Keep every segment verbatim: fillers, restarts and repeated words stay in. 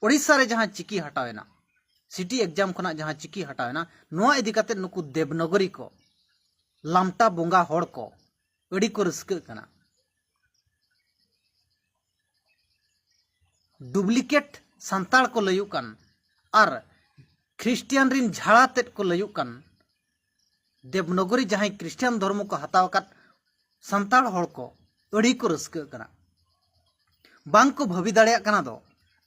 ᱳᱰᱤᱥᱟ ᱨᱮ ᱡᱟᱦᱟᱸ ᱪᱤᱠᱤ ᱦᱟᱴᱟᱣ ᱮᱱᱟ, ᱥᱤᱴᱤ ᱮᱠᱡᱟᱢ ᱠᱷᱚᱱᱟᱜ ᱡᱟᱦᱟᱸ ᱪᱤᱠᱤ ᱦᱟᱴᱟᱣ ᱮᱱᱟ, ᱱᱚᱣᱟ ᱤᱫᱤ ᱠᱟᱛᱮ ᱱᱩᱠᱩ ᱫᱮᱵᱽᱱᱚᱜᱚᱨᱤ ᱠᱚ, ᱞᱟᱢᱴᱟ ᱵᱚᱸᱜᱟ ᱦᱚᱲ ᱠᱚ ᱟᱹᱰᱤ ᱠᱚ ᱨᱟᱹᱥᱠᱟᱹᱜ ᱠᱟᱱᱟ᱾ ᱰᱩᱯᱞᱤᱠᱮᱴ ᱥᱟᱱᱛᱟᱲ ᱠᱚ ᱞᱟᱹᱭᱩᱜ ᱠᱟᱱ ᱟᱨ ᱠᱷᱨᱤᱥᱴᱤᱭᱟᱱ ᱨᱤᱱ ᱡᱷᱟᱲᱟ ᱛᱮᱫ ᱠᱚ ᱞᱟᱹᱭᱩᱜ ᱠᱟᱱ ᱫᱮᱵᱽᱱᱚᱜᱚᱨᱤ ᱡᱟᱦᱟᱸᱭ ᱠᱷᱨᱤᱥᱴᱤᱭᱟᱱ ᱫᱷᱚᱨᱢᱚ ᱠᱚ ᱦᱟᱛᱟᱣ ᱟᱠᱟᱫ ᱥᱟᱱᱛᱟᱲ ᱦᱚᱲ ᱠᱚ ᱟᱹᱰᱤ ᱠᱚ ᱨᱟᱹᱥᱠᱟᱹᱜ ᱠᱟᱱᱟ᱾ ᱵᱟᱝ ᱠᱚ ᱵᱷᱟᱹᱵᱤ ᱫᱟᱲᱮᱭᱟᱜ ᱠᱟᱱᱟ ᱫᱚ,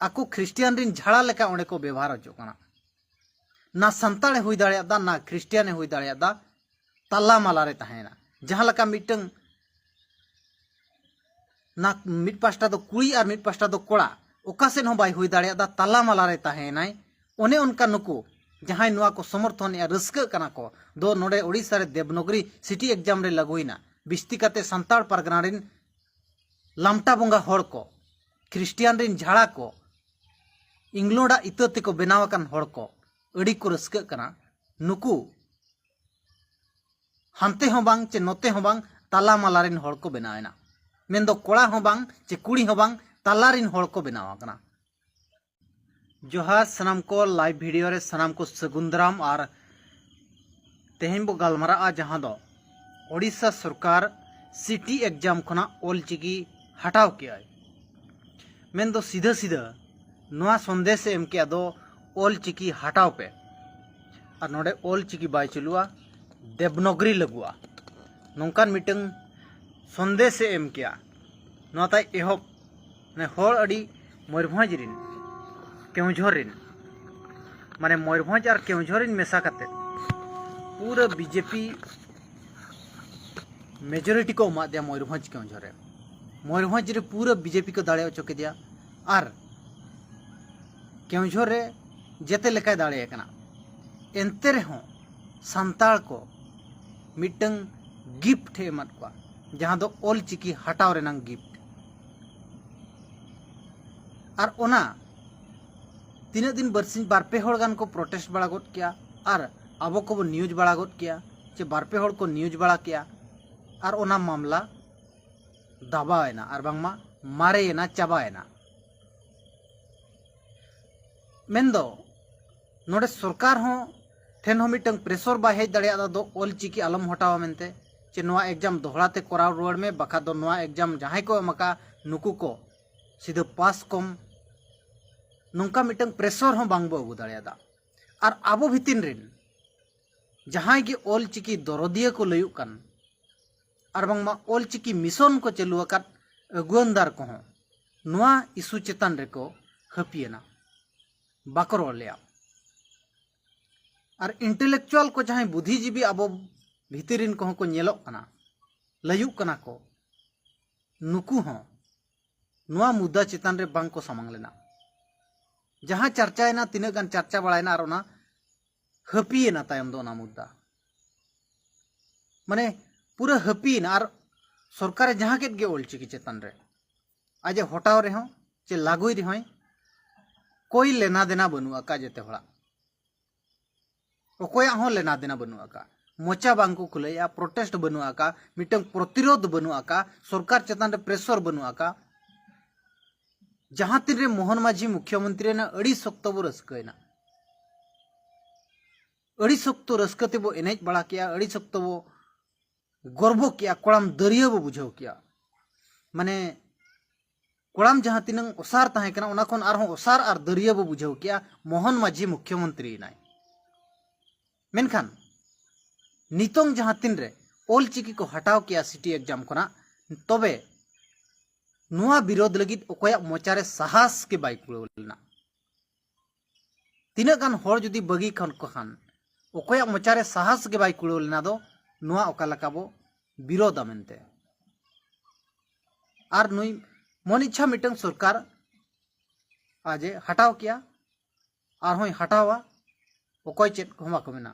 ᱟᱠᱚ ᱠᱷᱨᱤᱥᱴᱤᱭᱟᱱ ᱨᱤᱱ ᱡᱷᱟᱲᱟ ᱞᱮᱠᱟ ᱚᱸᱰᱮ ᱠᱚ ᱵᱮᱵᱚᱦᱟᱨ ᱦᱚᱪᱚᱜ ᱠᱟᱱᱟ᱾ ᱱᱟ ᱥᱟᱱᱛᱟᱲᱮ ᱦᱩᱭ ᱫᱟᱲᱮᱭᱟᱜ ᱫᱟ, ᱱᱟ ᱠᱷᱨᱤᱥᱴᱤᱭᱟᱱᱮ ᱦᱩᱭ ᱫᱟᱲᱮᱭᱟᱜ ᱫᱟ, ᱛᱟᱞᱟ ᱢᱟᱞᱟ ᱨᱮ ᱛᱟᱦᱮᱸᱭᱮᱱᱟ᱾ ᱡᱟᱦᱟᱸ ᱞᱮᱠᱟ ᱢᱤᱫᱴᱟᱝ ᱱᱟ ᱢᱤᱫ ᱯᱟᱥᱴᱟ ᱫᱚ ᱠᱩᱲᱤ ᱟᱨ ᱢᱤᱫ ᱯᱟᱥᱴᱟ ᱫᱚ ᱠᱚᱲᱟ, ᱚᱠᱟ ᱥᱮᱫ ᱦᱚᱸ ᱵᱟᱭ ᱦᱩᱭ ᱫᱟᱲᱮᱭᱟᱜ ᱫᱟ, ᱛᱟᱞᱟ ᱢᱟᱞᱟ ᱨᱮ ᱛᱟᱦᱮᱸᱭᱮᱱᱟᱭ᱾ ᱚᱱᱮ ᱚᱱᱠᱟ ᱱᱩᱠᱩ ᱡᱟᱦᱟᱸᱭ ᱱᱚᱣᱟ ᱠᱚ ᱥᱚᱢᱚᱨᱛᱷᱚᱱᱮᱜᱼᱟ, ᱨᱟᱹᱥᱠᱟᱹᱜ ᱠᱟᱱᱟ ᱠᱚ ᱫᱚ, ᱱᱚᱰᱮ ᱳᱰᱤᱥᱟ ᱨᱮ ᱫᱮᱵᱽᱱᱚᱜᱚᱨᱤ ᱥᱤᱴᱤ ᱮᱠᱡᱟᱢ ᱨᱮ ᱞᱟᱹᱜᱩᱭᱮᱱᱟ᱾ ᱵᱤᱥᱛᱤ ᱠᱟᱛᱮ ᱥᱟᱱᱛᱟᱲ ᱯᱟᱨᱜᱟᱱᱟ ᱨᱤᱱ ᱞᱟᱢᱴᱟ ᱵᱚᱸᱜᱟ ᱦᱚᱲ ᱠᱚ, ᱠᱷᱨᱤᱥᱴᱤᱭᱟᱱ ᱨᱤᱱ ᱡᱷᱟᱲᱟ ᱠᱚ, ᱤᱝᱞᱚᱰᱟᱜ ᱤᱛᱟᱹ ᱛᱮᱠᱚ ᱵᱮᱱᱟᱣ ᱟᱠᱟᱱ ᱦᱚᱲ ᱠᱚ ᱟᱹᱰᱤ ᱠᱚ ᱨᱟᱹᱥᱠᱟᱹᱜ ᱠᱟᱱᱟ᱾ ᱱᱩᱠᱩ ᱦᱟᱱᱛᱮ ᱦᱚᱸ ᱵᱟᱝ ᱪᱮ ᱱᱚᱛᱮ ᱦᱚᱸ ᱵᱟᱝ, ᱛᱟᱞᱟ ᱢᱟᱞᱟ ᱨᱤᱱ ᱦᱚᱲ ᱠᱚ ᱵᱮᱱᱟᱣ ᱮᱱᱟ᱾ ᱢᱮᱱᱫᱚ ᱠᱚᱲᱟ ᱦᱚᱸ ᱵᱟᱝ ᱪᱮ ᱠᱩᱲᱤ ᱦᱚᱸ ᱵᱟᱝ, ᱛᱟᱞᱟ ᱨᱤᱱ ᱦᱚᱲ ᱠᱚ ᱵᱮᱱᱟᱣ ᱟᱠᱟᱱᱟ᱾ ᱡᱚᱦᱟᱨ ᱥᱟᱱᱟᱢ ᱠᱚ, ᱞᱟᱭᱤᱵᱷ ᱵᱷᱤᱰᱤᱭᱳ ᱨᱮ ᱥᱟᱱᱟᱢ ᱠᱚ ᱥᱟᱹᱜᱩᱱ ᱫᱟᱨᱟᱢ᱾ ᱟᱨ ᱛᱮᱦᱮᱧ ᱵᱚ ᱜᱟᱞᱢᱟᱨᱟᱜᱼᱟ ᱡᱟᱦᱟᱸ ᱫᱚ ᱳᱰᱤᱥᱟ ᱥᱚᱨᱠᱟᱨ ᱥᱤᱴᱤ ᱮᱠᱡᱟᱢ ᱠᱷᱚᱱᱟᱜ ᱚᱞᱪᱤᱠᱤ ᱦᱟᱴᱟᱣ ᱠᱮᱜᱼᱟᱭ᱾ ᱢᱮᱱᱫᱚ ᱥᱤᱫᱷᱟᱹ ᱥᱤᱫᱷᱟᱹ ᱱᱚᱣᱟ ᱥᱚᱱᱫᱮᱥ ᱮ ᱮᱢ ᱠᱮᱜᱼᱟ ᱫᱚ, ᱚᱞᱪᱤᱠᱤ ᱦᱟᱴᱟᱣ ᱯᱮ, ᱟᱨ ᱱᱚᱰᱮ ᱚᱞᱪᱤᱠᱤ ᱵᱟᱭ ᱪᱟᱹᱞᱩᱜᱼᱟ, ᱫᱮᱵᱽᱱᱚᱜᱽᱨᱤ ᱞᱟᱹᱜᱩᱜᱼᱟ᱾ ᱱᱚᱝᱠᱟᱱ ᱢᱤᱫᱴᱟᱝ ᱥᱚᱱᱫᱮᱥ ᱮ ᱮᱢ ᱠᱮᱜᱼᱟ᱾ ᱱᱚᱣᱟ ᱛᱟᱭ ᱮᱦᱚᱵ, ᱢᱟᱱᱮ, ᱦᱚᱲ ᱟᱹᱰᱤ ᱢᱚᱭᱩᱨᱵᱷᱚᱸᱡᱽ ᱨᱤᱱ, ᱠᱮᱣᱡᱷᱚᱨ ᱨᱤᱱ, ᱢᱟᱱᱮ, ᱢᱚᱭᱩᱨᱵᱷᱚᱸᱡᱽ ᱟᱨ ᱠᱮᱣᱡᱷᱚᱨ ᱨᱤᱱ ᱢᱮᱥᱟ ᱠᱟᱛᱮ ᱯᱩᱨᱟᱹ ᱵᱤᱡᱮᱯᱤ ᱢᱮᱡᱚᱨᱤᱴᱤ ᱠᱚ ᱮᱢᱟᱫ ᱫᱮᱭᱟ ᱢᱚᱭᱩᱨᱵᱷᱚᱸᱡᱽ ᱠᱮᱣᱡᱷᱚᱨ ᱨᱮ᱾ ᱢᱚᱭᱩᱨᱵᱷᱚᱸᱡᱽ ᱨᱮ ᱯᱩᱨᱟᱹ ᱵᱤᱡᱮᱯᱤ ᱠᱚ ᱫᱟᱲᱮ ᱦᱚᱪᱚ ᱠᱮᱫᱮᱭᱟ᱾ ᱟᱨ ᱠᱮᱣᱡᱷᱚᱨ ᱨᱮ ᱡᱮᱛᱮ ᱞᱮᱠᱟᱭ ᱫᱟᱲᱮ ᱟᱠᱟᱱᱟ᱾ ᱮᱱᱛᱮ ᱨᱮᱦᱚᱸ ᱥᱟᱱᱛᱟᱲ ᱠᱚ ᱢᱤᱫᱴᱟᱝ ᱜᱤᱯᱴ ᱮ ᱮᱢᱟᱫ ᱠᱚᱣᱟ, ᱡᱟᱦᱟᱸ ᱫᱚ ᱚᱞ ᱪᱤᱠᱤ ᱦᱟᱴᱟᱣ ᱨᱮᱱᱟᱝ ᱜᱤᱯᱴ᱾ ᱟᱨ ᱚᱱᱟ ᱛᱤᱱᱟᱹᱜ ᱫᱤᱱ, ᱵᱟᱨᱥᱤᱧ ᱵᱟᱨ ᱯᱮ ᱦᱚᱲ ᱜᱟᱱ ᱠᱚ ᱯᱨᱚᱴᱮᱥᱴ ᱵᱟᱲᱟ ᱜᱚᱫ ᱠᱮᱜᱼᱟ, ᱟᱨ ᱟᱵᱚ ᱠᱚᱵᱚ ᱱᱤᱭᱩᱡᱽ ᱵᱟᱲᱟ ᱜᱚᱫ ᱠᱮᱜᱼᱟ, ᱪᱮ ᱵᱟᱨ ᱯᱮ ᱦᱚᱲ ᱠᱚ ᱱᱤᱭᱩᱡᱽ ᱵᱟᱲᱟ ᱠᱮᱜᱼᱟ, ᱟᱨ ᱚᱱᱟ ᱢᱟᱢᱞᱟ ᱫᱟᱵᱟᱣᱮᱱᱟ, ᱟᱨ ᱵᱟᱝᱢᱟ ᱢᱟᱨᱮᱭᱮᱱᱟ, ᱪᱟᱵᱟᱭᱮᱱᱟ᱾ ᱢᱮᱱᱫᱚ ᱱᱚᱰᱮ ᱥᱚᱨᱠᱟᱨ ᱦᱚᱸ ᱴᱷᱮᱱ ᱦᱚᱸ ᱢᱤᱫᱴᱟᱝ ᱯᱨᱮᱥᱚᱨ ᱵᱟᱭ ᱦᱮᱡ ᱫᱟᱲᱮᱭᱟᱜᱼᱟ ᱫᱚ ᱚᱞ ᱪᱤᱠᱤ ᱟᱞᱚᱢ ᱦᱚᱴᱟᱣᱟ ᱢᱮᱱᱛᱮ, ᱪᱮ ᱱᱚᱣᱟ ᱮᱠᱡᱟᱢ ᱫᱚᱦᱲᱟ ᱛᱮ ᱠᱚᱨᱟᱣ ᱨᱩᱣᱟᱹᱲ ᱢᱮ, ᱵᱟᱠᱷᱟᱡ ᱫᱚ ᱱᱚᱣᱟ ᱮᱠᱡᱟᱢ ᱡᱟᱦᱟᱸᱭ ᱠᱚ ᱮᱢ ᱟᱠᱟᱫ ᱱᱩᱠᱩ ᱠᱚ ᱥᱤᱫᱷᱟᱹ ᱯᱟᱥ ᱠᱚᱢ, ᱱᱚᱝᱠᱟ ᱢᱤᱫᱴᱟᱝ ᱯᱨᱮᱥᱚᱨ ᱦᱚᱸ ᱵᱟᱝ ᱵᱚ ᱟᱹᱜᱩ ᱫᱟᱲᱮᱭᱟᱫᱟ᱾ ᱟᱨ ᱟᱵᱚ ᱵᱷᱤᱛᱤᱨ ᱨᱮᱱ ᱡᱟᱦᱟᱸᱭ ᱜᱮ ᱚᱞ ᱪᱤᱠᱤ ᱫᱚᱨᱚᱫᱤᱭᱟᱹ ᱠᱚ ᱞᱟᱹᱭᱩᱜ ᱠᱟᱱ ᱟᱨ ᱵᱟᱝᱢᱟ ᱚᱞ ᱪᱤᱠᱤ ᱢᱤᱥᱚᱱ ᱠᱚ ᱪᱟᱹᱞᱩ ᱟᱠᱟᱫ ᱟᱹᱜᱩᱣᱟᱹᱱᱫᱟᱨ ᱠᱚᱦᱚᱸ ᱱᱚᱣᱟ ᱤᱥᱩ ᱪᱮᱛᱟᱱ ᱨᱮᱠᱚ ᱦᱟᱹᱯᱤᱭᱮᱱᱟ, ᱵᱟᱠᱚ ᱨᱚᱲ ᱞᱮᱜᱼᱟ᱾ ᱟᱨ ᱤᱱᱴᱮᱞᱮᱠᱪᱩᱣᱟᱞ ᱠᱚ ᱡᱟᱦᱟᱸᱭ ᱵᱩᱫᱷᱤᱡᱤᱵᱤ ᱟᱵᱚ ᱵᱷᱤᱛᱤᱨ ᱨᱮᱱ ᱠᱚᱦᱚᱸ ᱠᱚ ᱧᱮᱞᱚᱜ ᱠᱟᱱᱟ, ᱞᱟᱹᱭᱩᱜ ᱠᱟᱱᱟ ᱠᱚ, ᱱᱩᱠᱩ ᱦᱚᱸ ᱱᱚᱣᱟ ᱢᱩᱫᱽᱫᱟ ᱪᱮᱛᱟᱱ ᱨᱮ ᱵᱟᱝ ᱠᱚ ᱥᱟᱢᱟᱝ ᱞᱮᱱᱟ᱾ ᱡᱟᱦᱟᱸ ᱪᱟᱨᱪᱟᱭᱮᱱᱟ, ᱛᱤᱱᱟᱹᱜ ᱜᱟᱱ ᱪᱟᱨᱪᱟ ᱵᱟᱲᱟᱭᱮᱱᱟ, ᱟᱨ ᱚᱱᱟ ᱦᱟᱹᱯᱤᱭᱮᱱᱟ ᱛᱟᱭᱚᱢ ᱫᱚ ᱚᱱᱟ ᱢᱩᱫᱽᱫᱟ᱾ ᱢᱟᱱᱮ ᱯᱩᱨᱟᱹ ᱦᱟᱹᱯᱤᱭᱮᱱᱟ᱾ ᱟᱨ ᱥᱚᱨᱠᱟᱨᱮ ᱡᱟᱦᱟᱸ ᱠᱮᱫ ᱜᱮ ᱚᱞᱪᱤᱠᱤ ᱪᱮᱛᱟᱱ ᱨᱮ ᱟᱡ ᱮ ᱦᱚᱴᱟᱣ ᱨᱮᱦᱚᱸ ᱪᱮ ᱞᱟᱹᱜᱩᱭ ᱨᱮᱦᱚᱸᱭ, ᱠᱳᱭ ᱞᱮᱱᱟ ᱫᱮᱱᱟ ᱵᱟᱹᱱᱩᱜ ᱟᱠᱟᱫ ᱡᱮᱛᱮ ᱦᱚᱲᱟᱜ᱾ ᱚᱠᱚᱭᱟᱜ ᱦᱚᱸ ᱞᱮᱱᱟ ᱫᱮᱱᱟ ᱵᱟᱹᱱᱩᱜ ᱟᱠᱟᱫ᱾ ᱢᱚᱪᱟ ᱵᱟᱝ ᱠᱚ ᱠᱷᱩᱞᱟᱹᱣᱮᱫᱼᱟ, ᱯᱨᱚᱴᱮᱥᱴ ᱵᱟᱹᱱᱩᱜ ᱟᱠᱟᱫ, ᱢᱤᱫᱴᱟᱝ ᱯᱨᱚᱛᱤᱨᱳᱫᱷ ᱵᱟᱹᱱᱩᱜ ᱟᱠᱟᱫ, ᱥᱚᱨᱠᱟᱨ ᱪᱮᱛᱟᱱ ᱨᱮ ᱯᱨᱮᱥᱚᱨ ᱵᱟᱹᱱᱩᱜ ᱟᱠᱟᱫ᱾ ᱡᱟᱦᱟᱸ ᱛᱤᱱᱨᱮ ᱢᱳᱦᱚᱱ ᱢᱟᱹᱡᱷᱤ ᱢᱩᱠᱷᱭᱚᱢᱚᱱᱛᱨᱤ ᱮᱱᱟ, ᱟᱹᱰᱤ ᱥᱚᱠᱛᱚ ᱵᱚ ᱨᱟᱹᱥᱠᱟᱹᱭᱮᱱᱟ, ᱟᱹᱰᱤ ᱥᱚᱠᱛᱚ ᱨᱟᱹᱥᱠᱟᱹ ᱛᱮᱵᱚ ᱮᱱᱮᱡ ᱵᱟᱲᱟ ᱠᱮᱜᱼᱟ, ᱟᱹᱰᱤ ᱥᱚᱠᱛᱚ ᱵᱚ ᱜᱚᱨᱵᱚ ᱠᱮᱜᱼᱟ, ᱠᱚᱲᱟᱢ ᱫᱟᱹᱨᱭᱟᱹ ᱵᱚ ᱵᱩᱡᱷᱟᱹᱣ ᱠᱮᱜᱼᱟ᱾ ᱢᱟᱱᱮ ᱠᱚᱲᱟᱢ ᱡᱟᱦᱟᱸ ᱛᱤᱱᱟᱹᱝ ᱚᱥᱟᱨ ᱛᱟᱦᱮᱸ ᱠᱟᱱᱟ, ᱚᱱᱟ ᱠᱷᱚᱱ ᱟᱨᱦᱚᱸ ᱚᱥᱟᱨ ᱟᱨ ᱫᱟᱹᱨᱭᱟᱹ ᱵᱚ ᱵᱩᱡᱷᱟᱹᱣ ᱠᱮᱜᱼᱟ, ᱢᱳᱦᱚᱱ ᱢᱟᱹᱡᱷᱤ ᱢᱩᱠᱷᱭᱚᱢᱚᱱᱛᱨᱤ ᱮᱱᱟᱭ᱾ ᱢᱮᱱᱠᱷᱟᱱ ᱱᱤᱛᱚᱝ ᱡᱟᱦᱟᱸ ᱛᱤᱱᱨᱮ ᱚᱞ ᱪᱤᱠᱤ ᱠᱚ ᱦᱟᱴᱟᱣ ᱠᱮᱜᱼᱟ ᱥᱤᱴᱤ ᱮᱠᱡᱟᱢ ᱠᱷᱚᱱᱟᱜ, ᱛᱚᱵᱮ ᱱᱚᱣᱟ ᱵᱤᱨᱳᱫᱷ ᱞᱟᱹᱜᱤᱫ ᱚᱠᱚᱭᱟᱜ ᱢᱚᱪᱟᱨᱮ ᱥᱟᱦᱟᱥ ᱜᱮ ᱵᱟᱭ ᱠᱩᱲᱟᱹᱣ ᱞᱮᱱᱟ᱾ ᱛᱤᱱᱟᱹᱜ ᱜᱟᱱ ᱦᱚᱲ ᱡᱩᱫᱤ ᱵᱟᱹᱜᱤ ᱠᱷᱟᱱ ᱠᱚ ᱠᱷᱟᱱ, ᱚᱠᱚᱭᱟᱜ ᱢᱚᱪᱟᱨᱮ ᱥᱟᱦᱟᱥ ᱜᱮ ᱵᱟᱭ ᱠᱩᱲᱟᱹᱣ ᱞᱮᱱᱟ ᱫᱚ ᱱᱚᱣᱟ ᱚᱠᱟ ᱞᱮᱠᱟ ᱵᱚ ᱵᱤᱨᱳᱫᱟ ᱢᱮᱱᱛᱮ᱾ ᱟᱨ ᱱᱩᱭ ᱢᱚᱱ ᱤᱪᱪᱷᱟ ᱢᱤᱫᱴᱟᱝ ᱥᱚᱨᱠᱟᱨ ᱟᱡ ᱮ ᱦᱟᱴᱟᱣ ᱠᱮᱜᱼᱟ, ᱟᱨᱦᱚᱸᱭ ᱦᱟᱴᱟᱣᱟ, ᱚᱠᱚᱭ ᱪᱮᱫ ᱠᱚᱦᱚᱸ ᱵᱟᱠᱚ ᱢᱮᱱᱟ᱾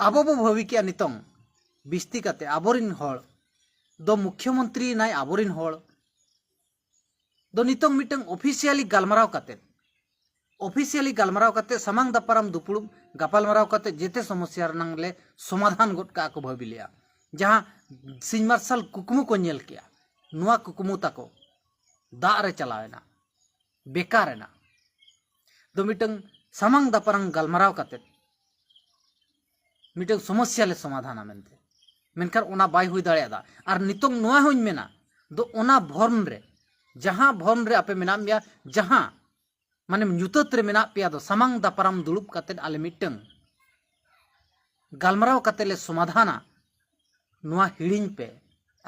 ᱟᱵᱚ ᱵᱚ ᱵᱷᱟᱹᱵᱤ ᱠᱮᱜᱼᱟ ᱱᱤᱛᱚᱝ ᱵᱤᱥᱛᱤ ᱠᱟᱛᱮ ᱟᱵᱚᱨᱤᱱ ᱦᱚᱲ ᱫᱚ ᱢᱩᱠᱷᱭᱚᱢᱚᱱᱛᱨᱤ ᱱᱟᱭ ᱟᱵᱚᱨᱤᱱ ᱦᱚᱲ ᱫᱚ ᱱᱤᱛᱚᱝ ᱢᱤᱫᱴᱟᱝ ᱚᱯᱷᱤᱥᱤᱭᱟᱞᱤ ᱜᱟᱞᱢᱟᱨᱟᱣ ᱠᱟᱛᱮ, ᱚᱯᱷᱤᱥᱤᱭᱟᱞᱤ ᱜᱟᱞᱢᱟᱨᱟᱣ ᱠᱟᱛᱮ, ᱥᱟᱢᱟᱝ ᱫᱟᱯᱟᱨᱟᱢ ᱫᱩᱯᱩᱲᱩᱵ ᱜᱟᱯᱟᱞᱢᱟᱨᱟᱣ ᱠᱟᱛᱮ ᱡᱮᱛᱮ ᱥᱚᱢᱚᱥᱭᱟ ᱨᱮᱱᱟᱝ ᱞᱮ ᱥᱚᱢᱟᱫᱷᱟᱱ ᱜᱚᱫ ᱠᱟᱜᱼᱟ ᱠᱚ ᱵᱷᱟᱹᱵᱤ ᱞᱮᱜᱼᱟ᱾ ᱡᱟᱦᱟᱸ ᱥᱤᱧ ᱢᱟᱨᱥᱟᱞ ᱠᱩᱠᱢᱩ ᱠᱚ ᱧᱮᱞ ᱠᱮᱜᱼᱟ, ᱱᱚᱣᱟ ᱠᱩᱠᱢᱩ ᱛᱟᱠᱚ ᱫᱟᱜ ᱨᱮ ᱪᱟᱞᱟᱣ ᱮᱱᱟ, ᱵᱮᱠᱟᱨ ᱮᱱᱟ᱾ ᱫᱚ ᱢᱤᱫᱴᱟᱝ ᱥᱟᱢᱟᱝ ᱫᱟᱯᱨᱟᱢ ᱜᱟᱞᱢᱟᱨᱟᱣ ᱠᱟᱛᱮ ᱢᱤᱫᱴᱟᱝ ᱥᱚᱢᱚᱥᱥᱟ ᱞᱮ ᱥᱚᱢᱟᱫᱷᱟᱱᱟ ᱢᱮᱱᱛᱮ᱾ ᱢᱮᱱᱠᱷᱟᱱ ᱚᱱᱟ ᱵᱟᱭ ᱦᱩᱭ ᱫᱟᱲᱮᱭᱟᱫᱟ᱾ ᱟᱨ ᱱᱤᱛᱚᱝ ᱱᱚᱣᱟ ᱦᱚᱸᱧ ᱢᱮᱱᱟ, ᱫᱚ ᱚᱱᱟ ᱵᱷᱚᱨᱢ ᱨᱮ, ᱡᱟᱦᱟᱸ ᱵᱷᱚᱨᱢ ᱨᱮ ᱟᱯᱮ ᱢᱮᱱᱟᱜ ᱢᱮᱭᱟ, ᱡᱟᱦᱟᱸ ᱢᱟᱱᱮ ᱧᱩᱛᱟᱹᱛ ᱨᱮ ᱢᱮᱱᱟᱜ ᱯᱮᱭᱟ, ᱫᱚ ᱥᱟᱢᱟᱝ ᱫᱟᱯᱨᱟᱢ ᱫᱩᱲᱩᱵ ᱠᱟᱛᱮ ᱟᱞᱮ ᱢᱤᱫᱴᱟᱝ ᱜᱟᱞᱢᱟᱨᱟᱣ ᱠᱟᱛᱮ ᱞᱮ ᱥᱚᱢᱟᱫᱷᱟᱱᱟ᱾ ᱱᱚᱣᱟ ᱦᱤᱲᱤᱧ ᱯᱮ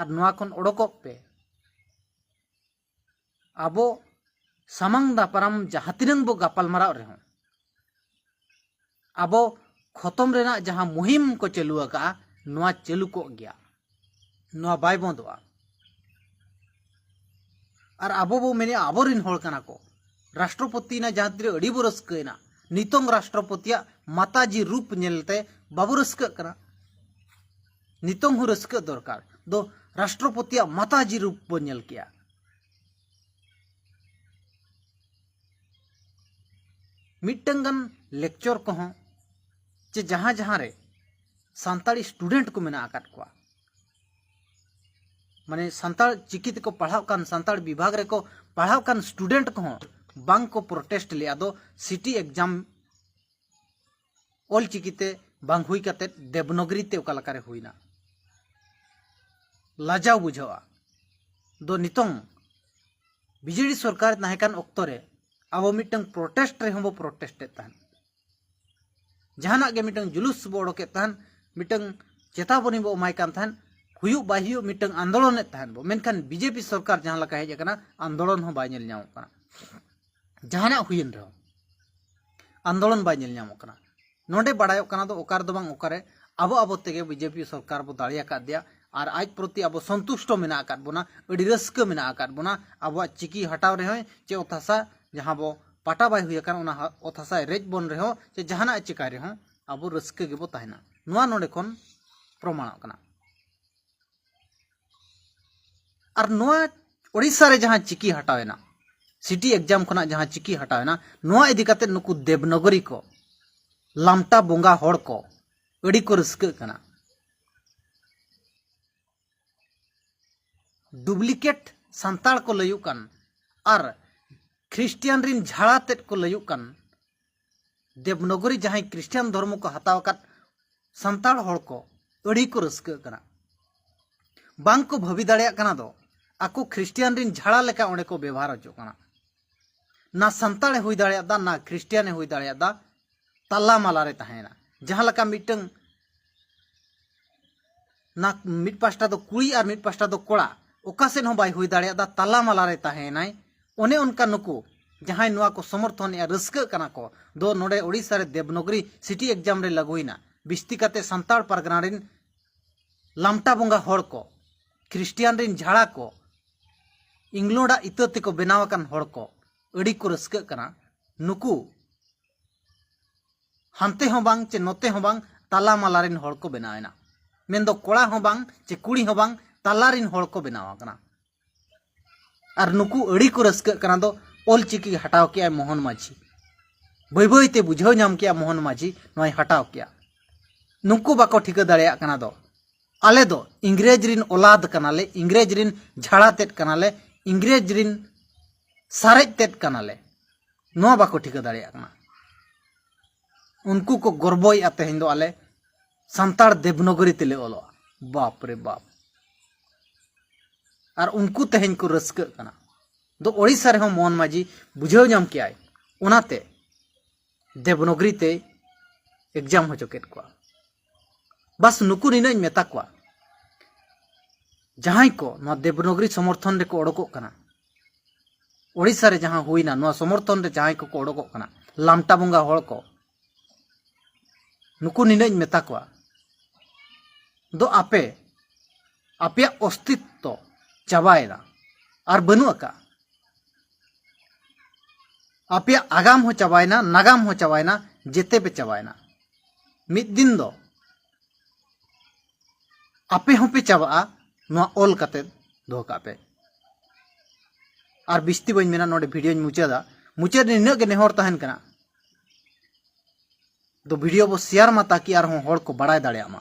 ᱟᱨ ᱱᱚᱣᱟ ᱠᱷᱚᱱ ᱚᱰᱚᱠᱚᱜ ᱯᱮ᱾ ᱟᱵᱚ ᱥᱟᱢᱟᱝ ᱫᱟᱯᱨᱟᱢ ᱡᱟᱦᱟᱸ ᱛᱤᱱᱟᱹᱝ ᱵᱚ ᱜᱟᱯᱟᱞᱢᱟᱨᱟᱣ ᱨᱮᱦᱚᱸ, ᱟᱵᱚ ᱠᱷᱚᱛᱚᱢ ᱨᱮᱱᱟᱜ ᱡᱟᱦᱟᱸ ᱢᱩᱦᱤᱢ ᱠᱚ ᱪᱟᱹᱞᱩ ᱟᱠᱟᱫᱼᱟ, ᱱᱚᱣᱟ ᱪᱟᱹᱞᱩ ᱠᱚᱜ ᱜᱮᱭᱟ, ᱱᱚᱣᱟ ᱵᱟᱭ ᱵᱚᱱᱫᱚᱜᱼᱟ᱾ ᱟᱨ ᱟᱵᱚ ᱵᱚ ᱢᱮᱱᱮᱫᱼᱟ, ᱟᱵᱚᱨᱮᱱ ᱦᱚᱲ ᱠᱟᱱᱟ ᱠᱚ, ᱨᱟᱥᱴᱨᱚᱯᱚᱛᱤ ᱮᱱᱟ, ᱡᱟᱦᱟᱸ ᱛᱤᱱᱟᱹᱜ ᱟᱹᱰᱤ ᱵᱚ ᱨᱟᱹᱥᱠᱟᱹᱭᱮᱱᱟ, ᱱᱤᱛᱚᱝ ᱨᱟᱥᱴᱨᱚᱯᱚᱛᱤᱭᱟᱜ ᱢᱟᱛᱟᱡᱤ ᱨᱩᱯ ᱧᱮᱞᱛᱮ ᱵᱟᱵᱚ ᱨᱟᱹᱥᱠᱟᱹᱜ ᱠᱟᱱᱟ᱾ ᱱᱤᱛᱚᱝ ᱦᱚᱸ ᱨᱟᱹᱥᱠᱟᱹᱜ ᱫᱚᱨᱠᱟᱨ ᱫᱚ, ᱨᱟᱥᱴᱨᱚᱯᱚᱛᱤᱭᱟᱜ ᱢᱟᱛᱟᱡᱤ ᱨᱩᱯ ᱵᱚ ᱧᱮᱞ ᱠᱮᱜᱼᱟ᱾ ᱢᱤᱫᱴᱟᱝ ᱜᱟᱱ ᱞᱮᱠᱪᱚᱨ ᱠᱚᱦᱚᱸ, ᱪᱮ ᱡᱟᱦᱟᱸ ᱡᱟᱦᱟᱸ ᱨᱮ ᱥᱟᱱᱛᱟᱲᱤ ᱥᱴᱩᱰᱮᱱᱴ ᱠᱚ ᱢᱮᱱᱟᱜ ᱟᱠᱟᱫ ᱠᱚᱣᱟ, ᱢᱟᱱᱮ ᱥᱟᱱᱛᱟᱲ ᱪᱤᱠᱤ ᱛᱮᱠᱚ ᱯᱟᱲᱦᱟᱜ ᱠᱟᱱ, ᱥᱟᱱᱛᱟᱲ ᱵᱤᱵᱷᱟᱜᱽ ᱨᱮᱠᱚ ᱯᱟᱲᱦᱟᱣ ᱠᱟᱱ ᱥᱴᱩᱰᱮᱱᱴ ᱠᱚᱦᱚᱸ ᱵᱟᱝ ᱠᱚ ᱯᱨᱚᱴᱮᱥᱴ ᱞᱮᱫᱼᱟ᱾ ᱫᱚ ᱥᱤᱴᱤ ᱮᱠᱡᱟᱢ ᱚᱞ ᱪᱤᱠᱤ ᱛᱮ ᱵᱟᱝ ᱦᱩᱭ ᱠᱟᱛᱮ ᱫᱮᱵᱽᱱᱚᱜᱨᱤ ᱛᱮ ᱚᱠᱟ ᱞᱮᱠᱟᱨᱮ ᱦᱩᱭᱱᱟ? ᱞᱟᱡᱟᱣ ᱵᱩᱡᱷᱟᱹᱜᱼᱟ᱾ ᱫᱚ ᱱᱤᱛᱚᱝ ᱵᱤᱡᱮᱰᱤ ᱥᱚᱨᱠᱟᱨ ᱛᱟᱦᱮᱸ ᱠᱟᱱ ᱚᱠᱛᱚ ᱨᱮ ᱟᱵᱚ ᱢᱤᱫᱴᱟᱝ ᱯᱨᱚᱴᱮᱥᱴ ᱨᱮᱦᱚᱸ ᱵᱚ ᱯᱨᱚᱴᱮᱥᱴ ᱮᱫ ᱛᱟᱦᱮᱸᱫ, ᱡᱟᱦᱟᱱᱟᱜ ᱜᱮ ᱢᱤᱫᱴᱟᱝ ᱡᱩᱞᱩᱥ ᱵᱚ ᱚᱰᱚᱠᱮᱫ ᱛᱟᱦᱮᱸᱫ, ᱢᱤᱫᱴᱟᱝ ᱪᱮᱛᱟᱣᱚᱱᱤ ᱵᱚ ᱮᱢᱟᱭ ᱠᱟᱱ ᱛᱟᱦᱮᱸᱫ, ᱦᱩᱭᱩᱜ ᱵᱟᱭ ᱦᱩᱭᱩᱜ ᱢᱤᱫᱴᱟᱝ ᱟᱱᱫᱳᱞᱚᱱᱮᱫ ᱛᱟᱦᱮᱸᱫ ᱵᱚ᱾ ᱢᱮᱱᱠᱷᱟᱱ ᱵᱤᱡᱮᱯᱤ ᱥᱚᱨᱠᱟᱨ ᱡᱟᱦᱟᱸ ᱞᱮᱠᱟ ᱦᱮᱡ ᱟᱠᱟᱱᱟ, ᱟᱱᱫᱳᱞᱚᱱ ᱦᱚᱸ ᱵᱟᱭ ᱧᱮᱞ ᱧᱟᱢᱚᱜ ᱠᱟᱱᱟ᱾ ᱡᱟᱦᱟᱱᱟᱜ ᱦᱩᱭᱮᱱ ᱨᱮᱦᱚᱸ ᱟᱱᱫᱳᱞᱚᱱ ᱵᱟᱭ ᱧᱮᱞ ᱧᱟᱢᱚᱜ ᱠᱟᱱᱟ᱾ ᱱᱚᱰᱮ ᱵᱟᱲᱟᱭᱚᱜ ᱠᱟᱱᱟ ᱫᱚ ᱚᱠᱟ ᱨᱮᱫᱚ ᱵᱟᱝ ᱚᱠᱟᱨᱮ ᱟᱵᱚ ᱟᱵᱚ ᱛᱮᱜᱮ ᱵᱤᱡᱮᱯᱤ ᱥᱚᱨᱠᱟᱨ ᱵᱚ ᱫᱟᱲᱮ ᱟᱠᱟᱫ ᱫᱮᱭᱟ᱾ ᱟᱨ ᱟᱡ ᱯᱨᱚᱛᱤ ᱟᱵᱚ ᱥᱚᱱᱛᱩᱥᱴᱚ ᱢᱮᱱᱟᱜ ᱟᱠᱟᱫ ᱵᱚᱱᱟ, ᱟᱹᱰᱤ ᱨᱟᱹᱥᱠᱟᱹ ᱢᱮᱱᱟᱜ ᱟᱠᱟᱫ ᱵᱚᱱᱟ᱾ ᱟᱵᱚᱣᱟᱜ ᱪᱤᱠᱤ ᱦᱟᱴᱟᱣ ᱨᱮᱦᱚᱸ ᱪᱮ ᱚᱛ ᱦᱟᱥᱟ ᱡᱟᱦᱟᱸ ᱵᱚ ᱯᱟᱴᱟ ᱵᱟᱭ ᱦᱩᱭ ᱟᱠᱟᱱ, ᱚᱱᱟ ᱦᱟ-, ᱚᱛ ᱦᱟᱥᱟᱭ ᱨᱮᱡ ᱵᱚᱱ ᱨᱮᱦᱚᱸ ᱪᱮ ᱡᱟᱦᱟᱱᱟᱜ ᱮ ᱪᱤᱠᱟᱭ ᱨᱮᱦᱚᱸ ᱟᱵᱚ ᱨᱟᱹᱥᱠᱟᱹ ᱜᱮᱵᱚ ᱛᱟᱦᱮᱱᱟ᱾ ᱱᱚᱣᱟ ᱱᱚᱰᱮ ᱠᱷᱚᱱ ᱯᱨᱚᱢᱟᱬᱚᱜ ᱠᱟᱱᱟ᱾ ᱟᱨ ᱱᱚᱣᱟ ᱳᱰᱤᱥᱟ ᱨᱮ ᱡᱟᱦᱟᱸ ᱪᱤᱠᱤ ᱦᱟᱴᱟᱣ ᱮᱱᱟ, ᱥᱤᱴᱤ ᱮᱠᱡᱟᱢ ᱠᱷᱚᱱᱟᱜ ᱡᱟᱦᱟᱸ ᱪᱤᱠᱤ ᱦᱟᱴᱟᱣ ᱮᱱᱟ, ᱱᱚᱣᱟ ᱤᱫᱤ ᱠᱟᱛᱮ ᱱᱩᱠᱩ ᱫᱮᱵᱽᱱᱚᱜᱚᱨᱤ ᱠᱚ, ᱞᱟᱢᱴᱟ ᱵᱚᱸᱜᱟ ᱦᱚᱲ ᱠᱚ ᱟᱹᱰᱤ ᱠᱚ ᱨᱟᱹᱥᱠᱟᱹᱜ ᱠᱟᱱᱟ᱾ ᱰᱩᱯᱞᱤᱠᱮᱴ ᱥᱟᱱᱛᱟᱲ ᱠᱚ ᱞᱟᱹᱭᱩᱜ ᱠᱟᱱ ᱟᱨ ᱠᱷᱨᱤᱥᱴᱤᱭᱟᱱ ᱨᱤᱱ ᱡᱷᱟᱲᱟ ᱛᱮᱫ ᱠᱚ ᱞᱟᱹᱭᱩᱜ ᱠᱟᱱ ᱫᱮᱵᱽᱱᱚᱜᱚᱨᱤ ᱡᱟᱦᱟᱸᱭ ᱠᱷᱨᱤᱥᱴᱤᱭᱟᱱ ᱫᱷᱚᱨᱢᱚ ᱠᱚ ᱦᱟᱛᱟᱣ ᱟᱠᱟᱫ ᱥᱟᱱᱛᱟᱲ ᱦᱚᱲ ᱠᱚ ᱟᱹᱰᱤ ᱠᱚ ᱨᱟᱹᱥᱠᱟᱹᱜ ᱠᱟᱱᱟ᱾ ᱵᱟᱝ ᱠᱚ ᱵᱷᱟᱹᱵᱤ ᱫᱟᱲᱮᱭᱟᱜ ᱠᱟᱱᱟ ᱫᱚ ᱟᱠᱚ ᱠᱷᱨᱤᱥᱴᱤᱭᱟᱱ ᱨᱤᱱ ᱡᱷᱟᱲᱟ ᱞᱮᱠᱟ ᱚᱸᱰᱮ ᱠᱚ ᱵᱮᱵᱚᱦᱟᱨ ᱦᱚᱪᱚᱜ ᱠᱟᱱᱟ᱾ ᱱᱟ ᱥᱟᱱᱛᱟᱲᱮ ᱦᱩᱭ ᱫᱟᱲᱮᱭᱟᱜ ᱫᱟ, ᱱᱟ ᱠᱷᱨᱤᱥᱴᱤᱭᱟᱱᱮ ᱦᱩᱭ ᱫᱟᱲᱮᱭᱟᱜ ᱫᱟ, ᱛᱟᱞᱟ ᱢᱟᱞᱟ ᱨᱮ ᱛᱟᱦᱮᱸᱭᱮᱱᱟ᱾ ᱡᱟᱦᱟᱸ ᱞᱮᱠᱟ ᱢᱤᱫᱴᱟᱝ ᱱᱟ ᱢᱤᱫ ᱯᱟᱥᱴᱟ ᱫᱚ ᱠᱩᱲᱤ ᱟᱨ ᱢᱤᱫ ᱯᱟᱥᱴᱟ ᱫᱚ ᱠᱚᱲᱟ, ᱚᱠᱟ ᱥᱮᱫ ᱦᱚᱸ ᱵᱟᱭ ᱦᱩᱭ ᱫᱟᱲᱮᱭᱟᱜ ᱫᱟ, ᱛᱟᱞᱟ ᱢᱟᱞᱟ ᱨᱮ ᱛᱟᱦᱮᱸᱭᱮᱱᱟᱭ᱾ ᱚᱱᱮ ᱚᱱᱠᱟ ᱱᱩᱠᱩ ᱡᱟᱦᱟᱸᱭ ᱱᱚᱣᱟ ᱠᱚ ᱥᱚᱢᱚᱨᱛᱷᱚᱱᱮᱜᱼᱟ, ᱨᱟᱹᱥᱠᱟᱹᱜ ᱠᱟᱱᱟ ᱠᱚ ᱫᱚ ᱱᱚᱰᱮ ᱳᱰᱤᱥᱟ ᱨᱮ ᱫᱮᱵᱽᱱᱚᱜᱚᱨᱤ ᱥᱤᱴᱤ ᱮᱠᱡᱟᱢ ᱨᱮ ᱞᱟᱹᱜᱩᱭᱮᱱᱟ᱾ ᱵᱤᱥᱛᱤ ᱠᱟᱛᱮ ᱥᱟᱱᱛᱟᱲ ᱯᱟᱨᱜᱟᱱᱟ ᱨᱤᱱ ᱞᱟᱢᱴᱟ ᱵᱚᱸᱜᱟ ᱦᱚᱲ ᱠᱚ, ᱠᱷᱨᱤᱥᱴᱤᱭᱟᱱ ᱨᱤᱱ ᱡᱷᱟᱲᱟ ᱠᱚ, ᱤᱝᱞᱚᱸᱰᱟᱜ ᱤᱛᱟᱹ ᱛᱮᱠᱚ ᱵᱮᱱᱟᱣ ᱟᱠᱟᱱ ᱦᱚᱲ ᱠᱚ ᱟᱹᱰᱤ ᱠᱚ ᱨᱟᱹᱥᱠᱟᱹᱜ ᱠᱟᱱᱟ᱾ ᱱᱩᱠᱩ ᱦᱟᱱᱛᱮ ᱦᱚᱸ ᱵᱟᱝ ᱪᱮ ᱱᱚᱛᱮ ᱦᱚᱸ ᱵᱟᱝ, ᱛᱟᱞᱟ ᱢᱟᱞᱟ ᱨᱤᱱ ᱦᱚᱲ ᱠᱚ ᱵᱮᱱᱟᱣ ᱮᱱᱟ᱾ ᱢᱮᱱᱫᱚ ᱠᱚᱲᱟ ᱦᱚᱸ ᱵᱟᱝ ᱪᱮ ᱠᱩᱲᱤ ᱦᱚᱸ ᱵᱟᱝ, ᱛᱟᱞᱟ ᱨᱤᱱ ᱦᱚᱲ ᱠᱚ ᱵᱮᱱᱟᱣ ᱟᱠᱟᱱᱟ᱾ ᱟᱨ ᱱᱩᱠᱩ ᱟᱹᱰᱤ ᱠᱚ ᱨᱟᱹᱥᱠᱟᱹᱜ ᱠᱟᱱᱟ ᱫᱚ ᱚᱞ ᱪᱤᱠᱤ ᱦᱟᱴᱟᱣ ᱠᱮᱜᱼᱟᱭ ᱢᱳᱦᱚᱱ ᱢᱟᱹᱡᱷᱤ᱾ ᱵᱟᱹᱭ ᱵᱟᱹᱭ ᱛᱮ ᱵᱩᱡᱷᱟᱹᱣ ᱧᱟᱢ ᱠᱮᱜᱼᱟ ᱢᱳᱦᱚᱱ ᱢᱟᱹᱡᱷᱤ ᱱᱚᱣᱟᱭ ᱦᱟᱴᱟᱣ ᱠᱮᱜᱼᱟ᱾ ᱱᱩᱠᱩ ᱵᱟᱠᱚ ᱴᱷᱤᱠᱟᱹ ᱫᱟᱲᱮᱭᱟᱜ ᱠᱟᱱᱟ ᱫᱚ ᱟᱞᱮ ᱫᱚ ᱤᱝᱨᱮᱡᱽ ᱨᱤᱱ ᱚᱞᱟᱫ ᱠᱟᱱᱟᱞᱮ, ᱤᱝᱨᱮᱡᱽ ᱨᱤᱱ ᱡᱷᱟᱲᱟ ᱛᱮᱫ ᱠᱟᱱᱟᱞᱮ, ᱤᱝᱨᱮᱡᱽ ᱨᱤᱱ ᱥᱟᱨᱮᱡ ᱛᱮᱫ ᱠᱟᱱᱟᱞᱮ, ᱱᱚᱣᱟ ᱵᱟᱠᱚ ᱴᱷᱤᱠᱟᱹ ᱫᱟᱲᱮᱭᱟᱜ ᱠᱟᱱᱟ᱾ ᱩᱱᱠᱩ ᱠᱚ ᱜᱚᱨᱵᱚᱭᱮᱫᱼᱟ ᱛᱮᱦᱮᱧ ᱫᱚ ᱟᱞᱮ ᱥᱟᱱᱛᱟᱲ ᱫᱮᱵᱽᱱᱚᱜᱚᱨᱤ ᱛᱮᱞᱮ ᱚᱞᱚᱜᱼᱟ᱾ ᱵᱟᱯ ᱨᱮ ᱵᱟᱯ᱾ ᱟᱨ ᱩᱱᱠᱩ ᱛᱮᱦᱮᱧ ᱠᱚ ᱨᱟᱹᱥᱠᱟᱹᱜ ᱠᱟᱱᱟ᱾ ᱫᱚ ᱳᱰᱤᱥᱟ ᱨᱮᱦᱚᱸ ᱢᱳᱦᱚᱱ ᱢᱟᱹᱡᱷᱤ ᱵᱩᱡᱷᱟᱹᱣ ᱧᱟᱢ ᱠᱮᱜᱼᱟᱭ, ᱚᱱᱟᱛᱮ ᱫᱮᱵᱽᱱᱚᱜᱽᱨᱤ ᱛᱮ ᱮᱠᱡᱟᱢ ᱦᱚᱪᱚ ᱠᱮᱫ ᱠᱚᱣᱟ᱾ ᱵᱟᱥ ᱱᱩᱠᱩ ᱱᱤᱱᱟᱹᱜ ᱤᱧ ᱢᱮᱛᱟ ᱠᱚᱣᱟ, ᱡᱟᱦᱟᱸᱭ ᱠᱚ ᱱᱚᱣᱟ ᱫᱮᱵᱽᱱᱚᱜᱽᱨᱤ ᱥᱚᱢᱚᱨᱛᱷᱚᱱ ᱨᱮᱠᱚ ᱚᱰᱚᱠᱚᱜ ᱠᱟᱱᱟ, ᱳᱰᱤᱥᱟ ᱨᱮ ᱡᱟᱦᱟᱸ ᱦᱩᱭᱱᱟ, ᱱᱚᱣᱟ ᱥᱚᱢᱚᱨᱛᱷᱚᱱ ᱨᱮ ᱡᱟᱦᱟᱸᱭ ᱠᱚᱠᱚ ᱚᱰᱚᱠᱚᱜ ᱠᱟᱱᱟ, ᱞᱟᱢᱴᱟ ᱵᱚᱸᱜᱟ ᱦᱚᱲ ᱠᱚ, ᱱᱩᱠᱩ ᱱᱤᱱᱟᱹᱜ ᱤᱧ ᱢᱮᱛᱟ ᱠᱚᱣᱟ, ᱫᱚ ᱟᱯᱮ, ᱟᱯᱮᱭᱟᱜ ᱚᱥᱛᱤᱛᱛᱚ ᱪᱟᱵᱟᱭᱮᱱᱟ, ᱟᱨ ᱵᱟᱹᱱᱩᱜ ᱟᱠᱟᱫᱼᱟ᱾ ᱟᱯᱮᱭᱟᱜ ᱟᱜᱟᱢ ᱦᱚᱸ ᱪᱟᱵᱟᱭᱮᱱᱟ, ᱱᱟᱜᱟᱢ ᱦᱚᱸ ᱪᱟᱵᱟᱭᱮᱱᱟ, ᱡᱮᱛᱮ ᱯᱮ ᱪᱟᱵᱟᱭᱮᱱᱟ᱾ ᱢᱤᱫ ᱫᱤᱱ ᱫᱚ ᱟᱯᱮ ᱦᱚᱸᱯᱮ ᱪᱟᱵᱟᱜᱼᱟ ᱱᱚᱣᱟ ᱚᱞ ᱠᱟᱛᱮ ᱫᱚᱦᱚ ᱠᱟᱜ ᱯᱮ᱾ ᱟᱨ ᱵᱤᱥᱛᱤ ᱵᱟᱹᱧ ᱢᱮᱱᱟ, ᱱᱚᱰᱮ ᱵᱷᱤᱰᱤᱭᱳᱧ ᱢᱩᱪᱟᱹᱫᱟ᱾ ᱢᱩᱪᱟᱹᱫ ᱨᱮ ᱱᱤᱱᱟᱹᱜ ᱜᱮ ᱱᱮᱦᱚᱨ ᱛᱟᱦᱮᱱ ᱠᱟᱱᱟ, ᱫᱚ ᱵᱷᱤᱰᱤᱭᱳ ᱵᱚ ᱥᱮᱭᱟᱨ ᱢᱟ, ᱛᱟᱠᱤ ᱟᱨᱦᱚᱸ ᱦᱚᱲ ᱠᱚ ᱵᱟᱲᱟᱭ ᱫᱟᱲᱮᱭᱟᱜ ᱢᱟ᱾